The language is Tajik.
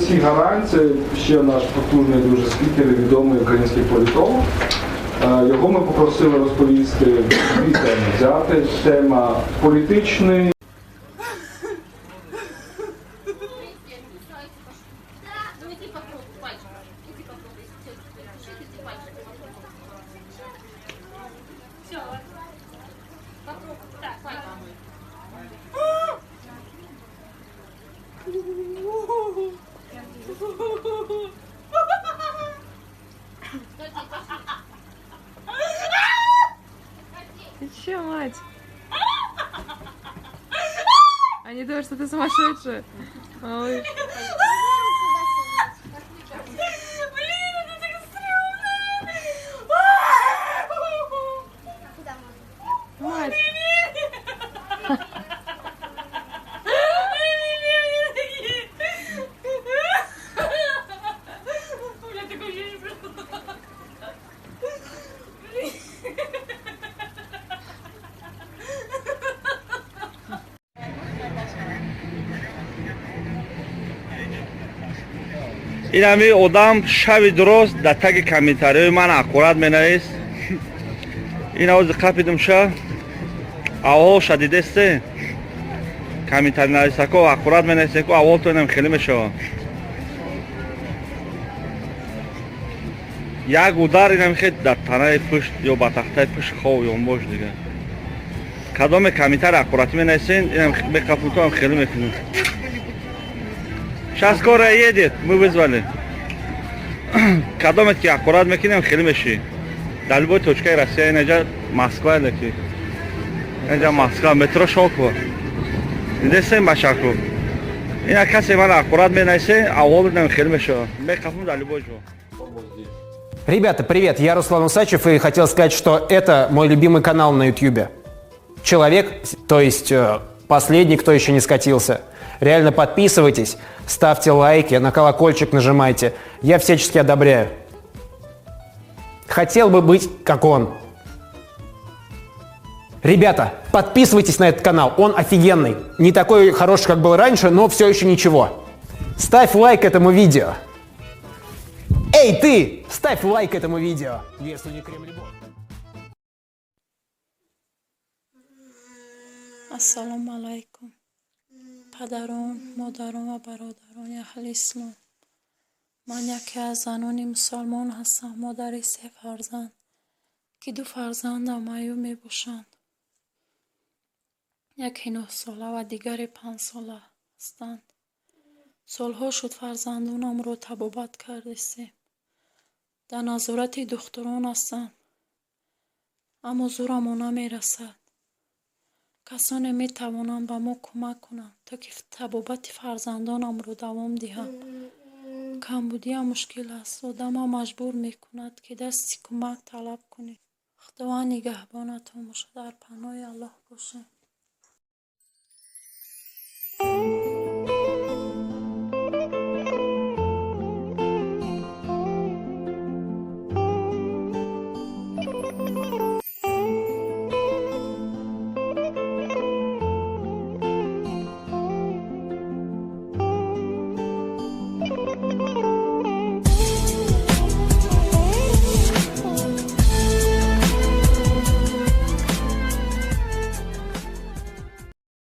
Олексій Гарань, це ще наш потужний дуже спікер і відомий український політолог. Його ми попросили розповісти дві теми взяти. Тема політичний. Ну иди попробуй пальчиком. Иди попробуй. Если тебе иди пальчиком попробуй. Все. Попробуй. Так, пальчиком. Ты че, мать? Они думают, что ты сумасшедшая. Малыш. Блин, это так стрёмно. Мать. У меня такое ощущение, что... Ин ҳами одам шави дурост дар таги комментариҳои ман аккурат менавист. Ин овози қапидум ша авволша дидесте, комментари нависако аккурат менависеко, авволто инам хеле мешава. Як удар инам хе дар танаи пушт ё ба тахтаи пушт хов ёнбош дига. Кадоме комментари аккуратӣ менависен, инам меқапутам, хеле мекунем. Сейчас скорая едет, мы вызвали. Кадомет ки аккурат мекунем, хеле меши. Дар любой точкаи Россия, инаҷа Москва леки. Инаҷа Москва, метро Шолково. Дидесем бачаку. Ина касе ман аккурат менависе, аввал инам хеле мешава. Меқапум дар любой ҷо. Ребята, привет, я Руслан Усачев и хотел сказать, что это мой любимый канал на Ютьюбе. Человек, то есть последний, кто еще не скатился. Реально подписывайтесь, ставьте лайки, на колокольчик нажимайте. Я всячески одобряю. Хотел бы быть как он. Ребята, подписывайтесь на этот канал, он офигенный. Не такой хороший, как был раньше, но все еще ничего. Ставь лайк этому видео. Эй, ты! Ставь лайк этому видео, если не Кремль-бот. Ассалому алайкум, падарон, модарон ва бародарони аҳли ислом. Ман яке аз занони мусалмон ҳастам, модари се фарзанд, ки ду фарзандам маъюб мебошанд. Яке 9-сола ва дигаре 5-сола ҳастанд. Солҳо шуд, фарзандонамро табобат кардистем, дар назорати духтурон ҳастам, аммо зӯрамон намерасад. Касоне метавонанд ба мо кӯмак кунанд, то ки табобати фарзандонамро давом диҳам. Камбудиам мушкил аст, одамам маҷбур мекунад, ки дасти кӯмак талаб кунӣ. Худованд нигаҳбонатон бошад, дар паноҳи Аллоҳ бошед.